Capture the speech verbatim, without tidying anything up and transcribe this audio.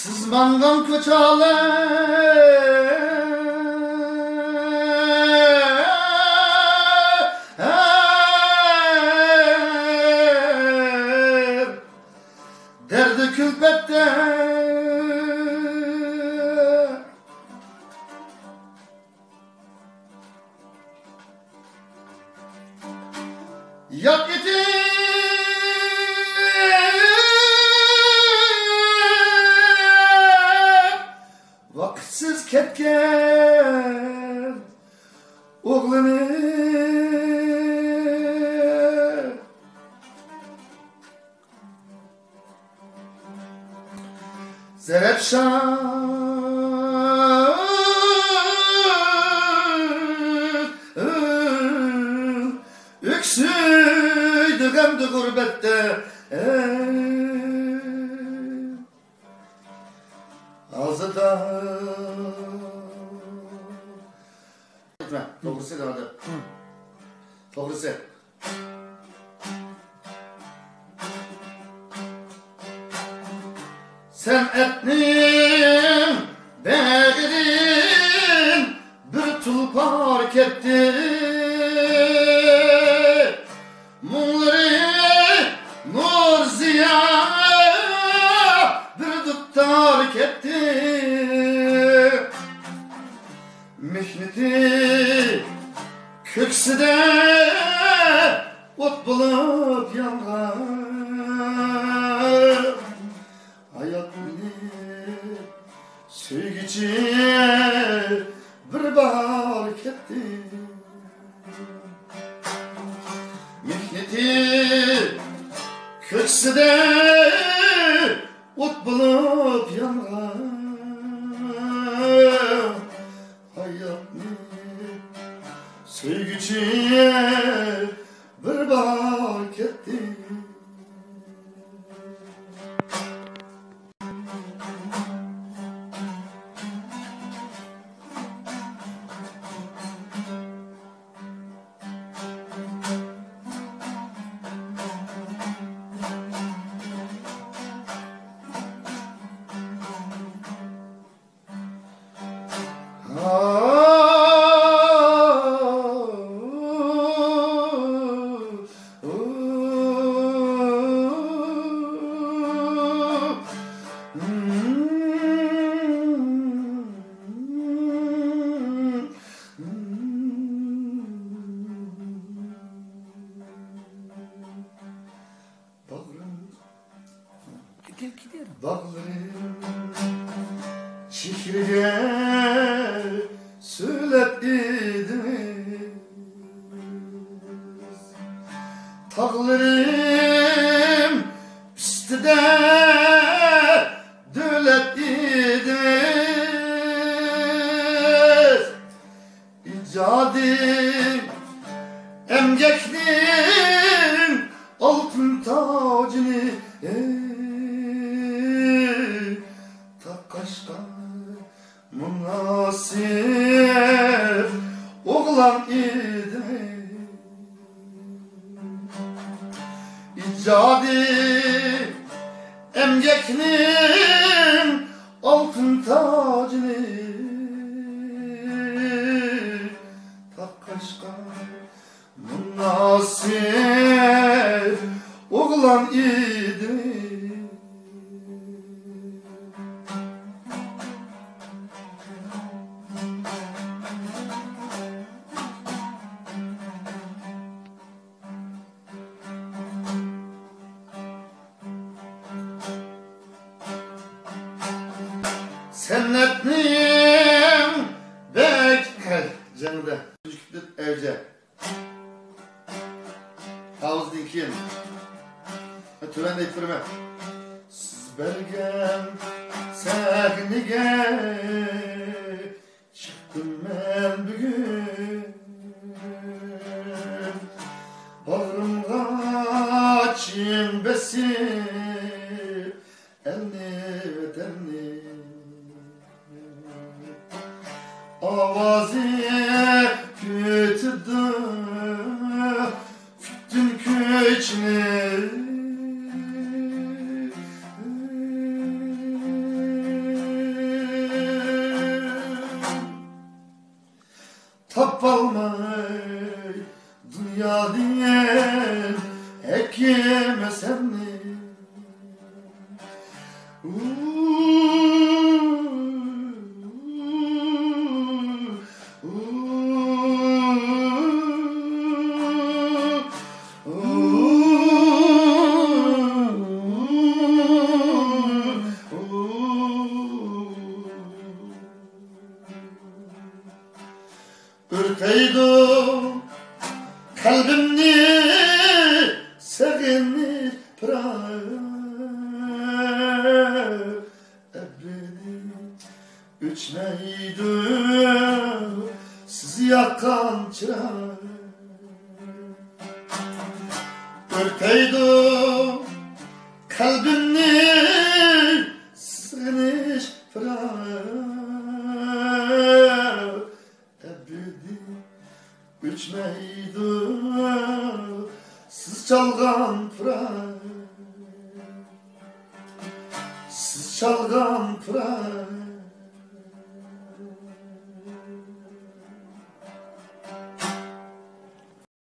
سىز ماڭغان كوچالار دەردى كۈلپەتتە. يات ئېتىپ ۋاقىتسىز كەتكەن ئوغلىنى. زەرەپشان ئۆكسۈيدۇ غەمدە غۇربەتتە. ھازىردا توغرىسى دەۋاتىدۇ. توغرىسى. سەنئەتنىڭ بېغىدىن بىر تۇلپار كەتتى. مۇڭلىرى نۇر زىيا بىر دۇتار كەتتى. مېھنىتى كۆكسىدە ئوت بولۇپ يانغان. ھاياتنى سۆيگۈچى بىر باھار كەتتى. مېھنىتى كۆكسىدە ئوت بولۇپ يانغان. ھاياتنى سۆيگۈچى بىر باھار كەتتى. باغرىم، كېتەر، كېتەر. باغلىرىم چېھرىگە سۆلەپ ئىدىڭىز، تاغلىرىم ئۈستىدە دۆلەت ئىدىڭىز. ئىجادىي ئەمگەكنىڭ ئالتۇن تاجىنى تاقاشقا مۇناسىپ ئوغلان ئىدىڭىز. ئىجادىي ئەمگەكنىڭ ئالتۇن تاجىنى تاقاشقا مۇناسىپ ئوغلان ئىدىڭىز. سەنئەتنىڭ بەك، ھە، جەڭدە ئەۋجە. ئاۋازدىن كېيىن تۆۋەندە ئېيتىپ بېرىمەن. سىز بەرگەن سەھنىگە چىقتىم مەن بۈگۈن، باغرىمغا چىڭ بېسىپ ئەلنى، ۋەتەننى. ئاۋازى كۆتۈردى پۈتۈن كۈچنى. كىم سەننى؟ ئۆرتەيدۇ قەلبىمنى سېغىنىش پىراق، ئەبەدىي ئۆچمەيدۇ سىز ياققان چىراغ. ئۆرتەيدۇ قەلبىمنى سېغىنىش پىراق، ئەبەدىي ئۆچمەيدۇ سىز چالغان پۇراق، سىز چالغان پۇراق.